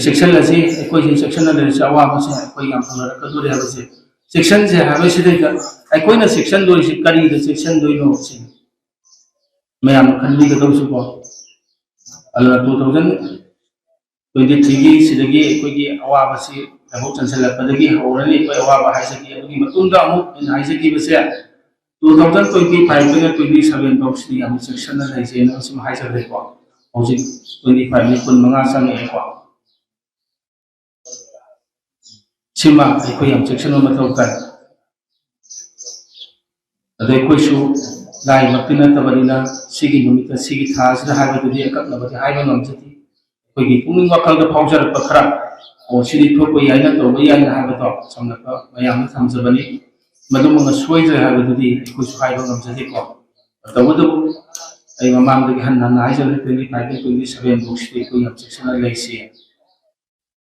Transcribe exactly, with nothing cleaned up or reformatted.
ꯆꯦꯛꯁꯤꯜꯂꯁꯤ꯫ ꯑꯩꯈꯣꯏꯁꯦ ꯆꯦꯛꯁꯤꯟꯅ ꯂꯩꯔꯁꯤ꯫ ꯑꯋꯥꯕꯁꯦ ꯑꯩꯈꯣꯏ ꯌꯥꯝ ꯊꯦꯡꯅꯔꯛꯀꯗꯣꯔꯦ ꯍꯥꯏꯕꯁꯦ꯫ ꯆꯦꯛꯁꯤꯟꯁꯦ ꯍꯥꯏꯕꯁꯤꯗꯩꯗ ꯑꯩꯈꯣꯏꯅ ꯆꯦꯛꯁꯤꯟꯗꯣꯏꯁꯤ ꯀꯔꯤꯗ ꯆꯦꯛꯁꯤꯟꯗꯣꯏꯅꯣ ꯁꯤꯅꯤ꯫ ꯃꯌꯥꯝꯅ ꯈꯟꯕꯤꯒꯗꯧꯁꯤꯀꯣ꯫ ꯑꯗꯨꯅ two thousand twenty three ꯒꯤ ꯁꯤꯗꯒꯤ ꯑꯩꯈꯣꯏꯒꯤ ꯑꯋꯥꯕꯁꯤ ꯂꯥꯏꯕꯛ ꯆꯟꯁꯤꯜꯂꯛꯄꯗꯒꯤ ꯍꯧꯔꯅꯤ꯫ ꯑꯩꯈꯣꯏ ꯑꯋꯥꯕ ꯍꯥꯏꯖꯒꯦ꯫ ꯑꯗꯨꯒꯤ ꯃꯇꯨꯡꯗ ꯑꯃꯨꯛ ꯑꯩꯅ ꯍꯥꯏꯖꯈꯤꯕꯁꯦ, two thousand twenty five ꯇꯒꯤ twenty seven ꯐꯥꯎꯁꯤꯗꯤ ꯌꯥꯝꯅ ꯆꯦꯛꯁꯤꯟꯅ ꯂꯩꯁꯦꯅ ꯁꯨꯝ ꯍꯥꯏꯖꯈ꯭ꯔꯦꯀꯣ꯫ ꯍꯧꯖꯤꯛ twenty five ꯅꯤ, ꯀꯨꯟ ꯃꯉꯥ ꯆꯪꯉꯛꯑꯦꯀꯣ꯫ ꯁꯤꯃ ꯑꯩꯈꯣꯏ ꯌꯥꯝ ꯆꯦꯛꯁꯤꯟꯕ ꯃꯊꯧ ꯇꯥꯏ꯫ ꯑꯗꯩ ꯑꯩꯈꯣꯏꯁꯨ ꯂꯥꯏꯃꯛꯇꯤ ꯅꯠꯇꯕꯅꯤꯅ ꯁꯤꯒꯤ ꯅꯨꯃꯤꯠꯇ, ꯁꯤꯒꯤ ꯊꯥꯁꯤꯗ ꯍꯥꯏꯕꯗꯨꯗꯤ ꯑꯀꯛꯅꯕꯗꯤ ꯍꯥꯏꯕ ꯉꯝꯖꯗꯦ꯫ ꯑꯩꯈꯣꯏꯒꯤ ꯄꯨꯛꯅꯤꯡ ꯋꯥꯈꯜꯗ ꯐꯥꯎꯖꯔꯛꯄ ꯈꯔ, ꯑꯣ, ꯁꯤꯗꯤ ꯊꯣꯛꯄ ꯌꯥꯏꯅ, ꯇꯧꯕ ꯌꯥꯏꯅ ꯍꯥꯏꯕꯗꯣ ꯁꯝꯂꯞꯄ ꯃꯌꯥꯝꯗ ꯊꯝꯖꯕꯅꯤ꯫ ꯃꯗꯨꯃꯛꯅ ꯁꯣꯏꯗ꯭ꯔꯦ ꯍꯥꯏꯕꯗꯨꯗꯤ ꯑꯩꯈꯣꯏꯁꯨ ꯍꯥꯏꯕ ꯉꯝꯖꯗꯦꯀꯣ꯫ ꯇꯧꯕꯇꯕꯨ ꯑꯩ ꯃꯃꯥꯡꯗꯒꯤ ꯍꯟꯅ ꯍꯟꯅ ꯍꯥꯏꯖꯔꯦ, twenty five ꯇꯒꯤ twenty seven ꯐꯥꯎꯁꯤꯗꯤ ꯑꯩꯈꯣꯏ ꯌꯥꯝ ꯆꯦꯛꯁꯤꯟꯅ ꯂꯩꯁꯤ꯫